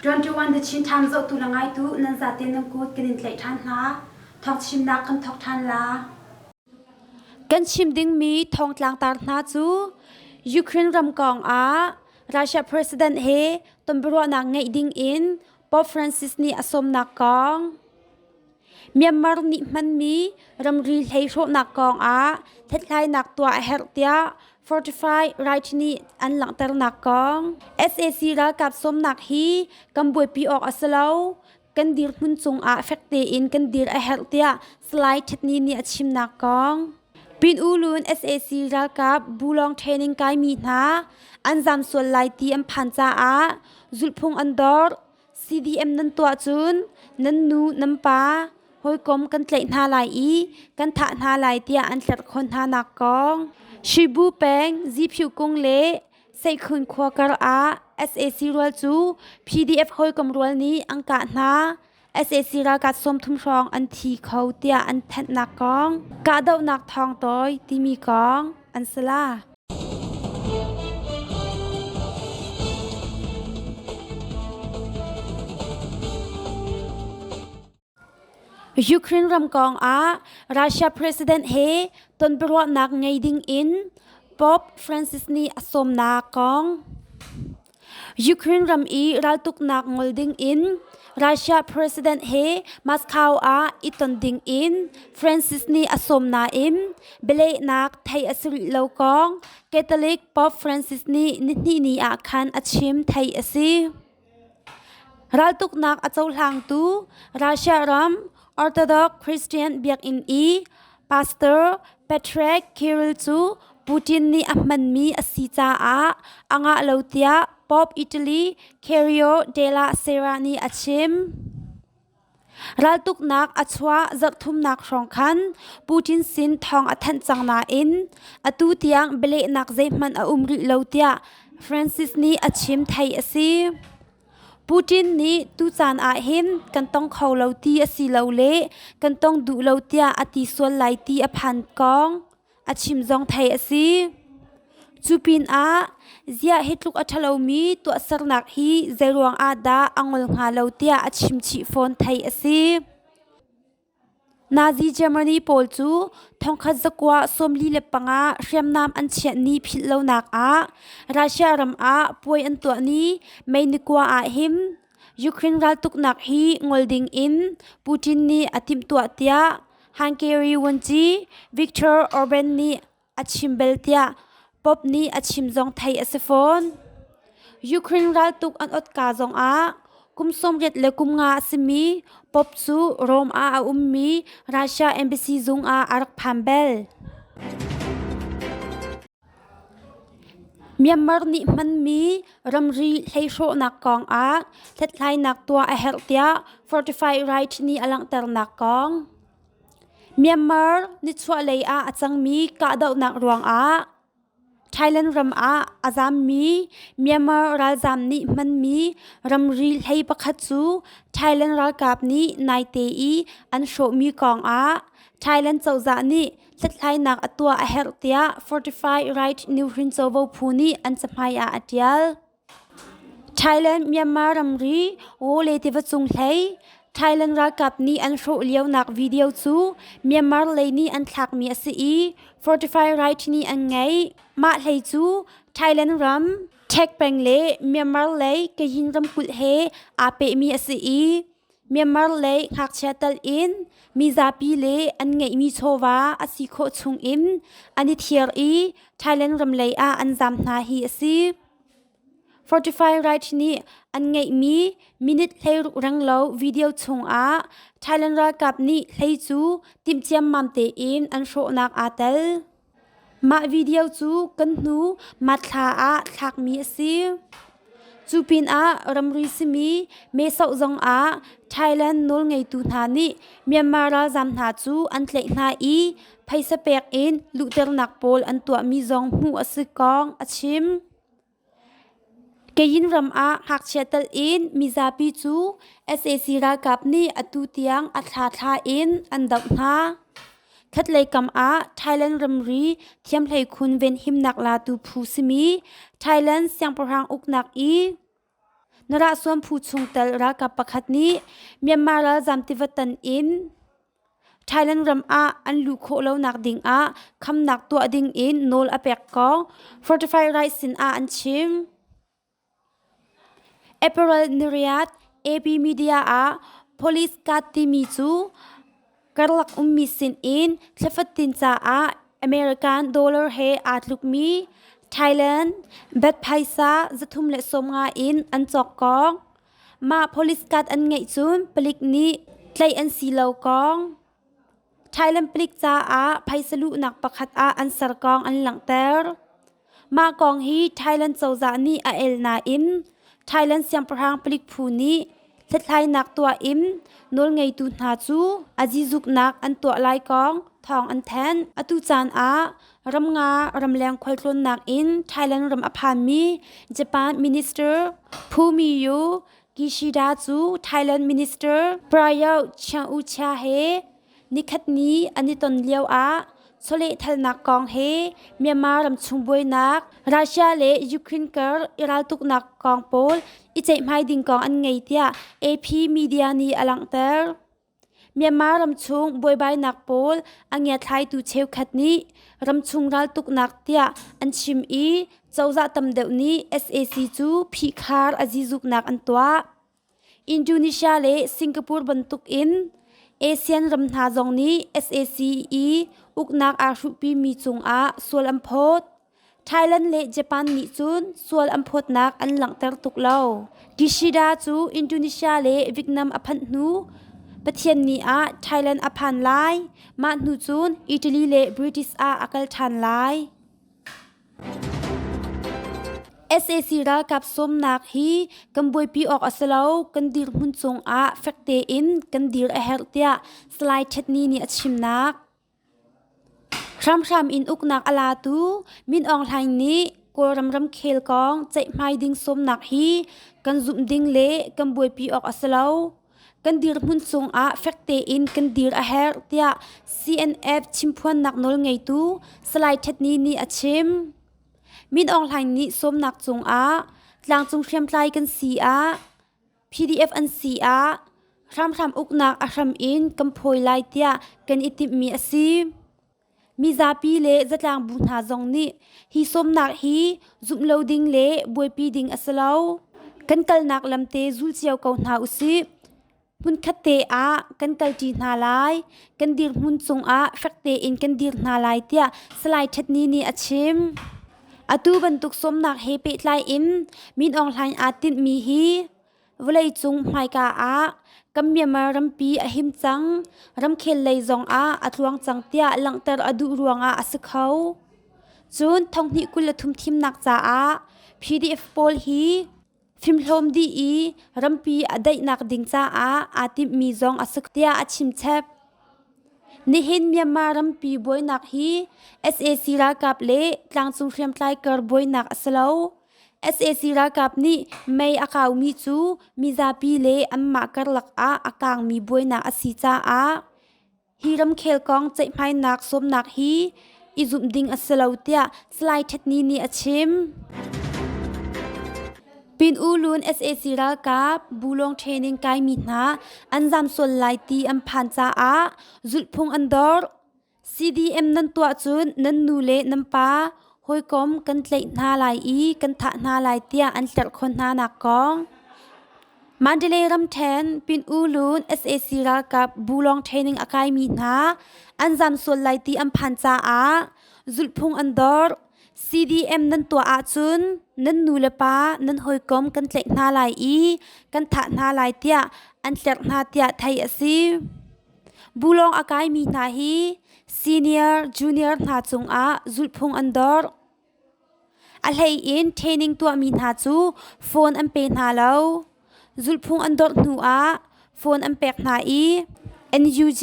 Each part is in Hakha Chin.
21 The Chin Times zohtu le ngaitu nan zate nan kut kan in tlaih ṭhan hna. Thawngchimnak kan thawk ṭhan la. Kan chim dingmi thawngtlang tar hna cu Ukraine ram kong ah Russia President he tonbiaruahnak ngeih ding in Pope Francis nih a sawmnak kong, Myanmar nih hmanmi ramri hlei hrawhnak kong ah hlathlainak tuah a herh tiah Fortify Right nih an langhternak kong, sac ralkap sawmnak hi kan buaipi awk a si lo, kan dirhmun cungah fek tein kan dir a herh tiah Salai Htet Ni nih a chimnak kong. Pin U Lun sac ralkap bulawng training kaimi hna an zam sual lai ti an phan caah zulhphung an dor. CDM nan tuah cun nan nu nan pa hawikom kan tlaih hna lai i kan thah hna lai tiah an tlerhkhawn hna nak kong. Shibu peng Ziphiu kung le Seikhun khua kar ah sac rual cu PDF hawikom rual nih an kah hna. sac ralkap 30 hrawng an thi kho tiah an thanhnak kong. Kahdohnak thawng tawi timi kong an si la. Ukraine ram kong ah Russia President he tonbiaruahnak ngei ding in Pope Francis nih a sawmnak kong. Ukraine ram i raltuknak ngol ding in Russia President he Moscow ah i ton ding in Francis nih a sawm nain bialehnak theih a si rih lo kong Catholic Pope Francis nih nihnih ni ah khan a chim theih a si. Raltuknak a cohlangtu Russia ram Orthodox Christian biakinn i Pastor Patrick Kirill cu Putin nih a hmanmi a si caah a ngah lo tiah Pope Italy Cario della Sera nih a chim. Raltuknak a chuah zarhthumnak hrawng khan Putin sin thawng a thanh cang nain atu tiang bialehnak zeihmanh a um rih lo tiah Francis nih a chim theih a si. Putin nih tucaan ah hin kan tong kho lo ti a si lo le kan tong duh lo tiah a ti sual lai ti a phan kong a chim zong theih a si. Cu pinah ziah hi tluk a ṭhalomi tuahsernak hi zeiruang ah dah a ngol hnga lo tiah a chim chih fawn theih a si. Nazi Germany pawl cu 1945 hriamnam an chiah ni philh lonak ah Russia ram ah puai an tuah ni May ni kua ah hin Ukraine raltuknak hi ngol ding in Putin nih a timhtuah tiah Hungary vuanci Viktor Orban nih a chim bel tiah Pope nih a chim zong theih a si fawn. Ukraine raltuk an ot ka zongah kum 80 le kum nga a simi Pope cu Rome ah a ummi Russia embassy zung ah a rak phan bel. Myanmar nih hmanmi ramri hleihrawhnak kong ah hlathlainak tuah a herh tiah Fortify Right nih a langhternak kong. Myanmar nichuahlei ah a cangmi kahdohnak ruangah Thailand ram ah a zammi Myanmar ralzam nih hmanmi ramri hlei pakhat cu Thailand ralkap nih naite i an hrawhmi kongah Thailand cozah nih hlathlainak a tuah a herh tiah Fortify Right Nuhrin Covo phu nih an cahmai ah a ṭial. Thailand-Myanmar ramri Wole tiva cung hlei Thailand ralkap nih an hrawh lionak video cu Myanmar lei nih an thlakmi a si i Fortify Right nih an ngeih. Mah hlei cu Thailand ram Thek peng le Myanmar lei Kayin ramkulh he aa pehmi a si i Myanmar lei ngakchia tal in mizapi le an ngeihmi chawva a si khawh chung in an i thiar i Thailand ram lei ah an zaam hna hi a si. Fortify Right nih an ngeihmi minute 16 renglo video chungah Thailand ralkap nih hlei cu timh ciammam tein an hrawhnak aa tel. Mah video cu kan hnu March thla ah thlakmi a si. Cu pinah ramri simi Mesoh zongah Thailand nawlngeitu hna nih Myanmar ralzaam hna cu an tlaih hna i phaisa pek in luhternak pawl an tuahmi zong hmuh a si kong a chim. Kayin ram ah ngakchia tal in mizapi cu sac ralkap nih atu tiang a thlathla in an doh hna. Khatlei kam ah Thailand ramri thiamhlei khun venhimnak latu phu simi Thailand siangpahrang uknak i Narahsuan phu chungtel ralkap pakhat nih Myanmar ralzam tiva tan in Thailand ram ah an luh khawh lonak ding ah khamnak tuah ding in nawl a pek kong Fortify Rights sin ah an chim. April niriat AP Media ah Police Card timi cu karlak ummi sinin thlafatin caah American dollar he aa tlukmi Thailand baht phaisa 350 in an cawk kong. Mah police card an ngeih cun palik nih tlaih an si lo kong. Thailand palik caah phaisa luhnak pakhat ah an ser kong an langhter. Mah kong hi Thailand cozah nih a el nain Thailand siangpahrang palik phu nih hlathlainak tuah in nawlngeitu hna cu a zizuknak an tuah lai kong thawng an thanh. Atu caan ah ram nga ramleng khualtlawnnak in Thailand ram a phanmi Japan Minister Fumio Kishida cu Thailand Minister Prayut Chan-o-cha he Nikhatni an i ton lioah chawlehthalnak kong he Myanmar ramchung buainak, Russia le Ukraine kar i raltuknak kong pawl i ceihmai ding kong an ngei tiah AP media nih a langhter. Myanmar ramchung buaibainak pawl a ngiathlaitu cheukhat nih ramchung raltuknak tiah an chim i cozah tam deuh nih sac cu phihkhar a zizuknak an tuah. Indonesia le Singapore bantukin ASEAN ram hna zong nih sac i uknak aa hruhpimi cungah sual an phawt. Thailand le Japan nih cun sual an phawtnak an langhter tuk lo. Kishida cu Indonesia le Vietnam a phanh hnu Pathian ni ah Thailand a phan lai. Mah hnu cun Italy le British ah a kal ṭhan lai. Sac ralkap sawmnak hi kan buaipi awk a si lo, kan dirhmun cungah fek tein kan dir a herh tiah Salai Htet-Ni nih a chimnak. Hramhram in uknak a latu Min Aung Hlaing nih Kawlram ramkhel kong ceihmai ding sawmnak hi kan zumh ding le kan buaipi awk a si lo. Kan dirhmun cungah fek tein kan dir a herh tiah CNF chimphuannak nawlngeitu Salai Htet-Ni nih a chim. Min Aung Hlaing nih sawmnak cungah tlangcung hriamtlai kan si ah PDF an si ah hramhram uknak a hram in kan phawi lai tiah kan i timhmi a si. Mizapi le zatlangbu hna zong nih hi sawmnak hi zumh lo ding le buaipi ding a si lo. Kan kalnak lamte zul cio ko hna usih. Hmunkhat te ah kan kalṭi hna lai, kan dirhmun cungah fek tein kan dir hna lai tiah Salai Htet-Ni nih a chim. Atu bantuk sawmnak he pehtlai in Min Aung Hlaing aa tinhmi hi Vawleicung hmaika ah kan Myanmar rampi a him cang, ramkhel lei zongah a tluang cang tiah langhter a duh ruangah a si kho. Cun thonghnih 23 thimnak caah PDF pawl hi fimhlawm dih i rampi a daihnak ding caah aa timhmi zong a si tiah a chimchap. Nihin Myanmar rampi buainak hi sac ralkap le tlangcung hriamtlai kar buainak a si lo. Sac ralkap nih mei a kaumi cu mizapi le anmah karlak ah a kaangmi buainak a si caah hi ramkhel kong ceihmainak sawmnak hi i zumh ding a si lo tiah Salai Htet-Ni nih a chim. Pin U Lun sac ralkap bulawng training kaimi hna an zam sual lai ti an phan caah zulhphung an dorh. CDM nan tuah cun nan nu le nan pa hawikom kan tlaih hna lai i kan thah hna lai tiah an tlerhkhawn hna nak kong. Mandalay ramṭhen Pin U Lun sac ralkap bulawng training a kaimi hna an zam sual lai ti an phan caah zulhphung an dorh. CDM nan tuah ahcun nan nu le pa nan hawikom kan tlaih hna lai i kan thah hna lai tiah an tlerh hna tiah theih a si. Bulawng a kaimi hna hi senior, junior hna cungah zulhphung an dorh. A hlei in training tuahmi hna cu phone an pe hna lo. Zulhphung an dorh hnu ah phone an pek hna i NUG,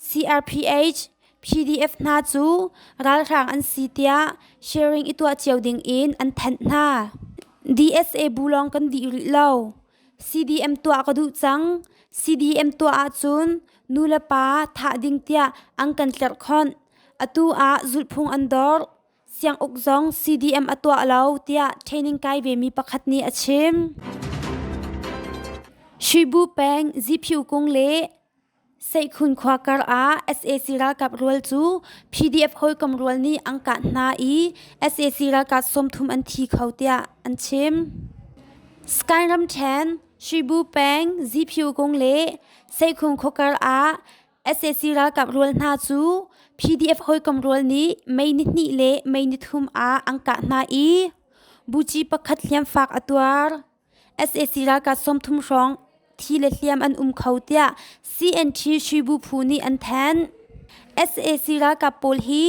CRPH, PDF hna cu ralhrang an si tiah sharing i tuah cio ding in an thanh hna. DSA bu lawng kan dih rih lo. CDM tuah ka duh cang. CDM tuah ahcun nu le pa thah ding tiah an kan tlerhkhonh. Atu ah zulhphung an dorh. Sianguk zong CDM a tuah lo tiah training kai vemi pakhat nih a chim. Shuibu peng Ziphiu kung le Seihkhun khua kar ah sac ralkap rual cu PDF hawikom rual nih an kah hna i sac ralkap 30 an thi kho tiah an chim. Sky ramṭhen, Shuibu peng, Ziphiu kung le Seihkhun khuakar ah sac ralkap rual hna cu PDF hawikom rual nih May nihnih le May nithum ah an kah hna i buci pakhat hliamfak a tuar. Sac ralkap 30 hrawng thi le hliam an um kho tiah CNT Shibu phu nih an thanh. Sac ralkap pawl hi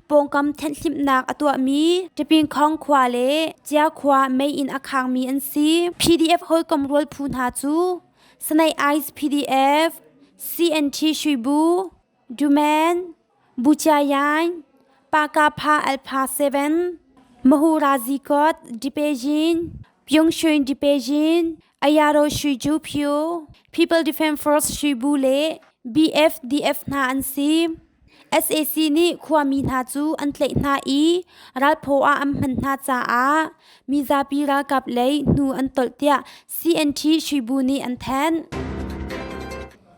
pawngkam thenhhlimhnak a tuahmi Ṭapingkhong khua le Cia khua mei in a khangmi an si. PDF hawikom rual phu hna cu Sanai Ice PDF, CNT Shibu, Duman, Buchayan, Pakapha Alpha 7, Mahura Zikot Dipejin, Pyongshun Dipejin, Ayaro Shuiju Phyo, People Defense Force Shibu le BFDF hna an si. SAC nih khuami hna cu an tlaih hna i ralphaw ah an hman hna caah mizapi ralkap lei hnu an tolh tiah CNT Shibu nih an thanh.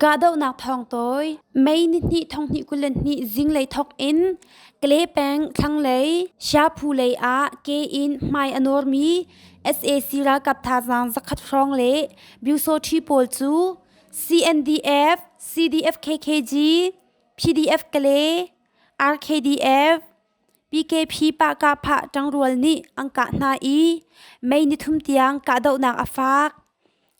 Kahdohnak thawng tawi May nihnih thonghnih 22 zinglei thawk in Kale peng thlanglei Siaphu lei ah ke in hmai a nawrmi sac ralkap thazaang zakhat hrawng le Byusawṭhi pawl cu CNDF, CDF-KKG, PDF-Kale, RKDF, PKP pahkahphah ṭangrual nih an kah hna i May nithum tiang kahdohnak a fak.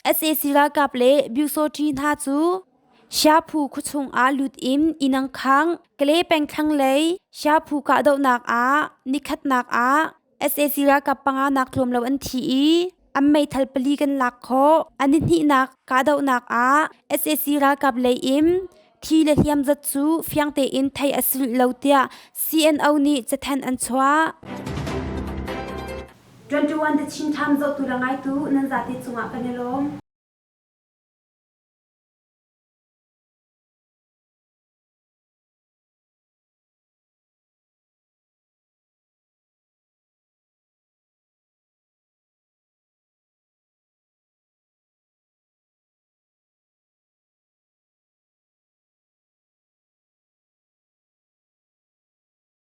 Sac ralkap le Byusawṭhi hna cu Siaphu khuachung ah lut in inn an khangh. Kale peng thlanglei Siaphu kahdohnak ah nikhatnak ah sac ralkap panga nak tlawm lo an thi i an meithal pali kan lak khawh. An nihnihnak kahdohnak ah sac ralkap lei in thi le hliam zat cu fiang tein theih a si rih lo tiah CNO nih cathanh an chuah. 21 The Chin Times zohtu le ngaitu nan zate cungah kan i lawm.